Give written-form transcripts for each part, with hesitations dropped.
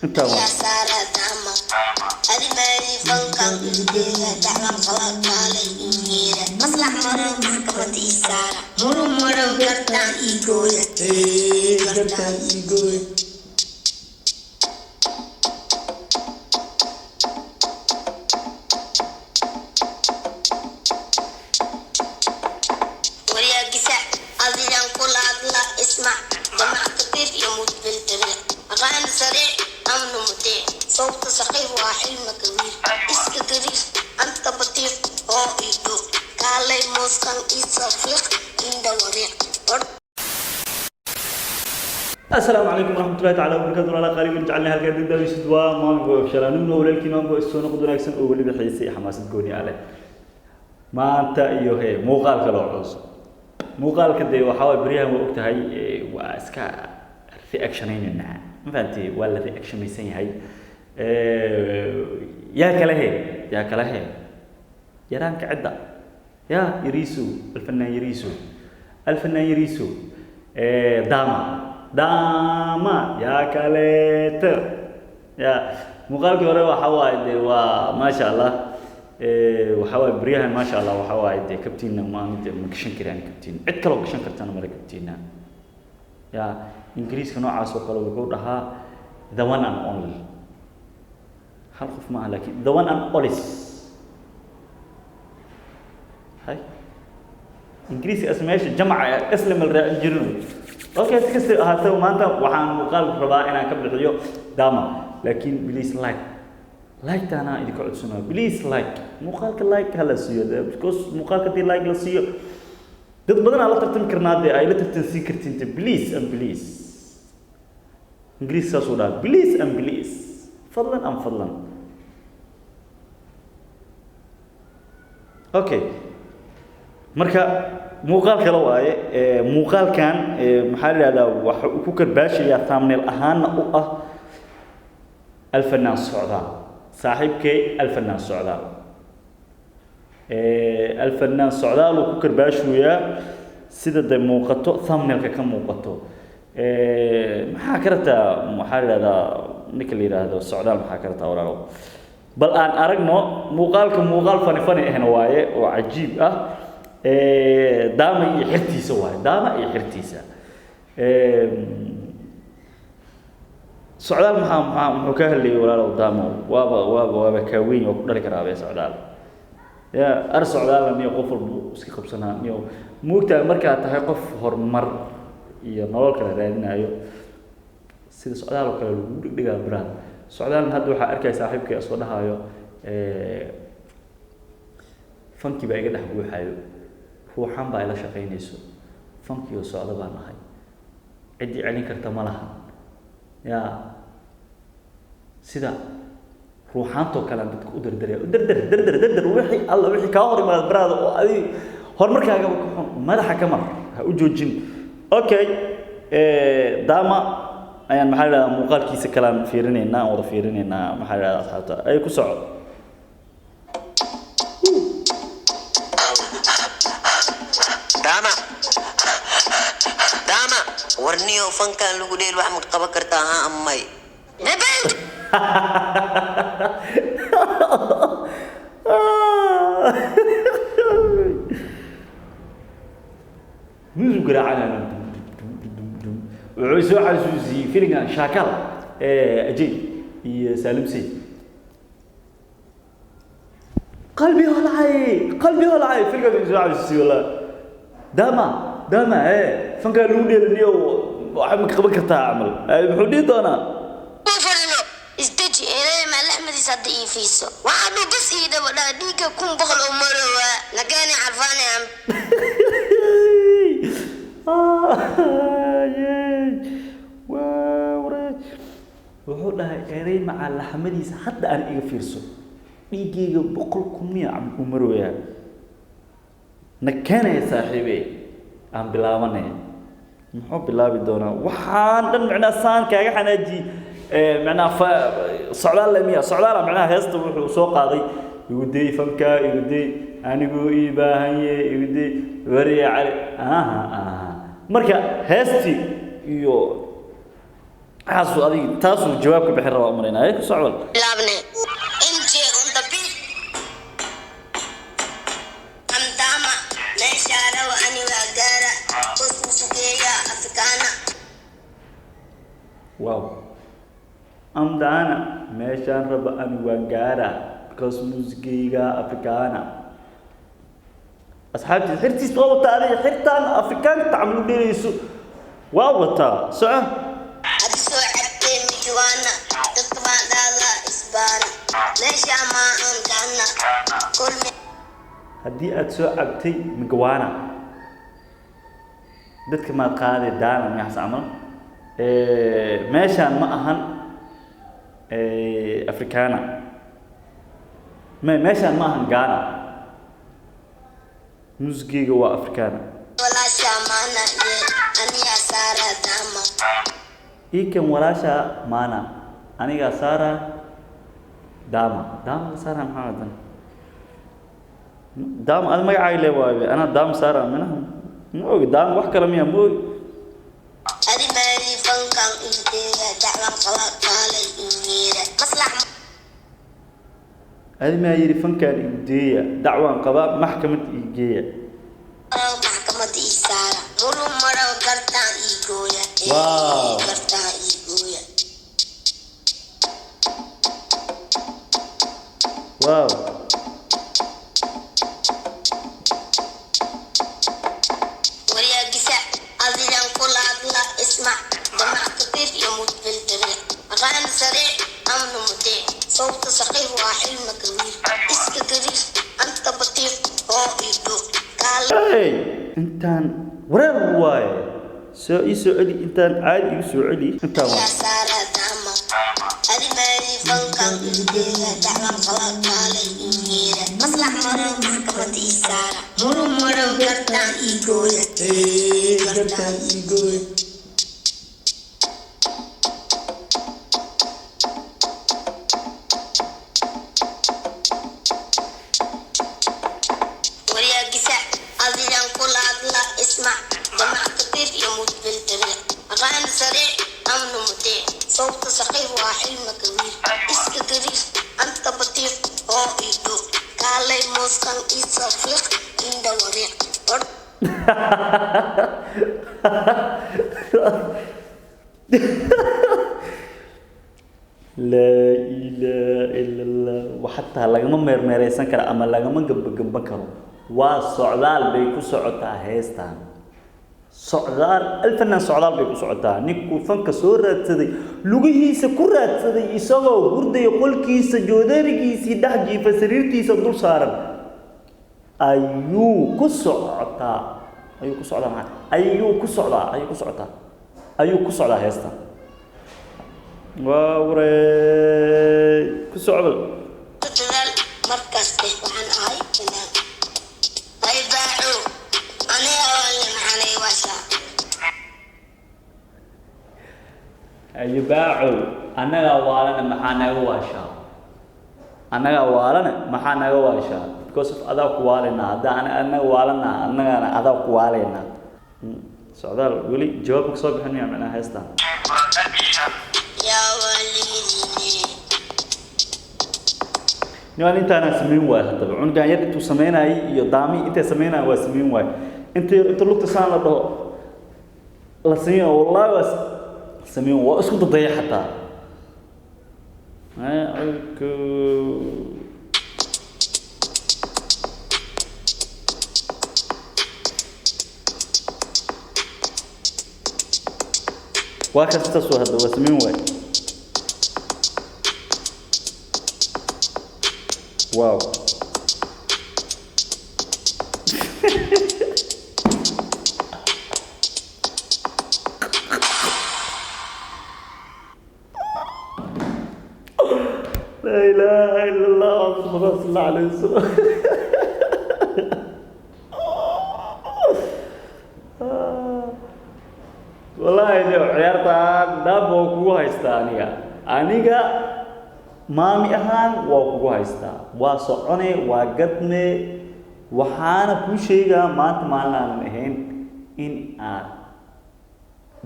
Intaa waa. Gartaan igooy. صوت سخيف وحلم كبير اسك كبير انت بطيخ oo ido kaalay mooskan isafiiq inda wariiq. Asalaamu calaykum waraxmatullahi tacaala wabarakaatu. Walaala qaaligan jecelnahay, halkaa degdaawisid waa Maango Ofshalaanimno, walaalkii Maango. Isoo noqod wanaagsan oo weliba xiise iyo xamaasad gooni ah leh. Maanta iyo he muuqaalka loo cusub, muuqaalka dee waxaa waay beryahan waa ogtahay, waa iska reactionaynaynaa, ma fahanti? Waa la reactionaysan yahay. Yaa kale he, yaa kale he, yaraanka cidda ya Yariiso, alfanaan Yariiso, alfanaan Yariiso, Dama Dama, yaa kaleeto. Ya muuqaalkii hore waxa waaye dee waa maasha Allah. Waxa waaye beryahan maasha Allah, waxa waaye dee kabtiina maani dee ma gashan karaan kabtiina, cid kaloo gashan kartana male kabtiina. Ya Ingiriiska noocaas oo kale wuxuu dhahaa "the one and only". Hal qof maaha, laakiin the one and only. Hay Ingiriiska as meesha jamca isla mal raacin jirin. Okay, si kasta ahaatee, maanta waxaan muuqaal rabaa inaan ka bixiyo Dama, laakiin please like, like-taana idinka codsanaya. Please like muuqaalka, like hala siiyo dee, because muuqaalka haddii like la siiyo dad badan aa la tartami karnaa dee, ay la tartansiin kartiin de. Please and please, Ingiriis saasuu dhahaa, please and please, fadlan and fadlan. Okay, marka muuqaal kale waaye. Muuqaalkan maxaa la yihahdaa, waxa uu ku karbaashayaa, thumbnail ahaana u ah alfanaan Socdaal, saaxiibkay alfanaan Socdaal. Alfanaan Socdaal uu ku karbaashayaa sida de muuqato, thumbnailka ka muuqato. Maxaa ka rabtaa, maxaa la yihahdaa, ninka la yidhaahdo Socdaal, maxaa ka rabtaa walaalow? Bal aan aragno muuqaalka. Muuqaal fani fani ahna waaye oo cajiib ah. Daama iyo xirtiisa waaye, Daama iyo xirtiisa. Socdaal maxaa muxuu ka hadlayay walaalow Daamo? Waaba kaa weyn oo ku dhali karaa be Socdaal. Ya ar Socdaalna niyo qof walba iska qabsanaa niyo. Moogtahay markaad tahay qof horumar iyo nolol kale raadinayo, sida Socdaal oo kale lagu dhigdhigaa baraad. Socdaalna hadda waxaa arkaya saaxiibkay soo dhahayo, fankii baa iga dhex guuxayo, ruuxan baa ila shaqaynayso, fankii oo socda baan ahay, ciddii celin karta ma laha. Ya sida ruuxaantoo kale aan dadka u dardaraya, u dardar dardar dardar, wixii alla wixii kaa hor imaada baraada oo adi horumarkaagaba ka xun, madaxa ka mar, ha u joojin. Okay, Dama ayaan maxaa la dhahdaa muuqaalkiisa kalean fiirinaynaa, aan wada fiirinaynaa. Maxaa la dhahdaa asxaabta ay ku soco. Dama. Dama. Warniyo fankan lagu dheel wax ma qaban kartaa ha amay? Bebel. Muusig garaacana wuxuu soo xasuusiyey filimka Shaakal ee Ajay iyo Saalim Sey, qalbi holcay, qalbi holcay. Filimkaas soo xasuusiyey wallahi. Dama Dama ee fankaa lagu dheeliniyo waxa ma qaban kartaa camal. Ay, muxuu dhihi doonaa? Fadhino isdeji eelaya maalaxmadiis hadda ii fiiso waxaa dhu bas ii dhabo dhaa dhiigga 1000 oo marowaa nagaani carfaane am. Wuxuu dhahay erey macaa laxmadiisa hadda aan iga fiirso, dhiiggayga 100,000 miya u marooyaa, na keenaya saaxiibe, aan bilaabanay. Muxuu bilaabi doonaa? Waxaan dhan macnaha saan kaaga xanaaji, macnaha fa Socdaal le miya, Socdaala macnaha heesta wuxuu soo qaaday igu day fanka, igu day anigu ii baahanye, igu day wariya cali. Aha aha, marka heestii iyo Waxaasuu adig taasuu jawaab ka bixin rabaa umalaynaa. Ku socbal. Bilaabne MJ on the beat. Amdama meesha rawa ani waa gaara qosmusugeeya Afrikaana. Wow, amdaana meeshaan raba ani waan gaara because muusigayga Afrikaana. Asxaabtiis xirtiis waa wataa, adiga xirtaan Afrikaanka tacamul u dheelayso waa wataa. Soco. Adi soo cabtee mijuwaana dadka baan dhaadaa isbaara meesha maahan gaana kulmi. Haddii aad soo cabtay migawaana dadka maad qaaday daana miyaxas camal. Meeshaan ma ahan Afrikaana, me meeshaan ma ahan Gaana, muusigayga waa Afrikaana. Walaasha maana ye aniyaa saara daama. Ikan walaasha maana anigaa saara daama. Daama la saara maxaa wadan daama? Ad magacaaga le waayo, anaa daama saara minaha ma ogi. Daama wax kale miya? Ma ogi. Adi maali fankan inteega dacwan qaba kaalay inyeera maslax. Adi maa yidhi fankaan igu deeya, dacwaan qabaa, maxkamad ii geeya. Maraw maxkamad ii saara mulu maraw gartaan ii gooya. Wow. Gartaan ii gooya. Wow. Waryaagisa adigan kula hadla ismac damac kabiir يموت بالدريع أغاني سريع أمن مطيع صوت صحيح وحلم كبير اسك قريب أنت بطيء هو يدوق قال. Hey, intaan wareer waaye. Soo ii soo celi intaan, caadi igu soo celi intaan. يا سارة داما أدي مالي فنكم إيديها دعوة قوى قالي إنيرة مصلح مرة محكمة إسارة مرو مرو قرطان إيقوية قرطان إيقوية. ورياقسة أذيان كل عضلة اسمع دمع كبير يموت بالدريع أغاني سريع أمن مطيع صوت صحيح وحلم كبير اسك قريب أنت بطيء هو يدوق قالي موسكن إيصافيق عند وريق. Laa ilaaha ila Allah. Xataa lagama meermeereysan karo ama lagama gambagamba karo. Waa socdaal bay ku socotaa heestan. Socdaal alfanaan, socdaal bay ku socotaa. Ninkuu fanka soo raadsaday, lugihiisa ku raadsaday, isagoo hurdaya qolkiisa, joodarigiisii dhex jiifa, sariirtiisa dul saaran ayuu ku socotaa, ayuu ku socdaa. Maxaa ayuu ku socdaa? Ayuu ku socotaa, ayuu ku socdaa heestan. Waa wareey, ku socbal. Dadaal markaste waxaan ahay fanaan ay baaco aniga waa maxaanay waashaa. Ayubaacow, annagaa waalana maxaa naga waashaa? Annagaa waalana maxaa naga waashaa? Because of adaa ku waalaynaa. Haddaa annaga waalanaa, annagana adaa ku waalaynaa. Socdaal weli jawaab ma kasoo bixin miyaa macnaha heestan? Yaa waliidine. Nimaan intaanaa samayn waayo. Haddaba cunugan yar intuu samaynayay iyo daami intay samaynaya waa samayn waayo. Inta yar inta lugta saan la dhaho la samayn, wallahi waa samayn, waa isku dadaya xataa. Waa kasta soo hadda waa samayn waayo. Wow. لا إله إلا الله محمد صلى الله عليه وسلم. Wallaahi de ciyaartaan dhab waa kugu haystaa. Aniga maami ahaan waa kugu haystaa, waa socone, waa gadme. Waxaana kuu sheegaa maanta maalin aanan ahayn in aad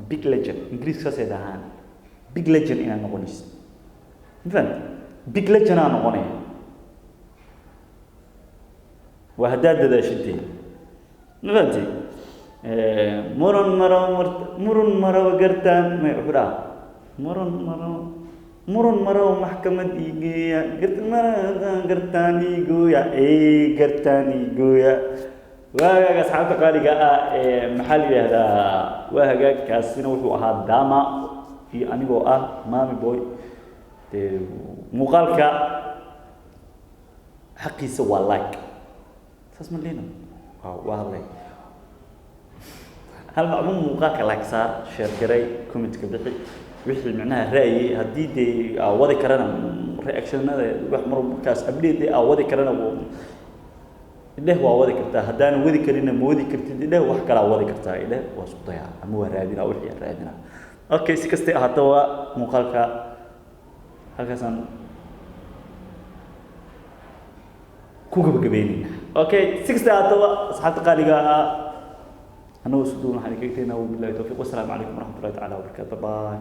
big legend, Ingiriiska saasay dhahaan. Big legend inaad noqonaysid, ma fahamtay? Big legend aa noqonaya waa haddaad dadaashidee, ma fahamtay? Muran maro murun maro gartaan may wuxuu dhahaa murun maro, murun maro maxkamad iigeeya, gartaan iigooya, ey gartaan iigooya. Waa hagaag, asxaabta qaaliga ah ee maxaa la yidhahdaa, waa hagaag. Kaasina wuxuu ahaa Dama iyo anigoo ah Mami Boy. Dee muuqaalka xaqiisa waa like, saas ma lino waa hadlay hal macluum. Muuqaalka like saar, share garay, comment-ka bixi wixii micnaha ra'yi. Haddii dee aa wadi karana reactionada wax mar markaas update aa wadi karana idheh, waa wadi kartaa. Haddaanan wadi karinna ma wadi kartid idheh, wax kalaa wadi kartaa idheh, waa isku dayaa ama waa raadinaa wixii aan raadinaa. Okay, si kastay ahaataba muuqaalka halkaasaan ku gabagabeynayna. Okay, si kastay ahaataba, asxaabta qaaliga ah, anagoo isku duwan waxaan kaga tegnaa wabillahi tawfiiq, wasalaamu calaykum waraxmatullahi tacaala wabarakaatu. Bye.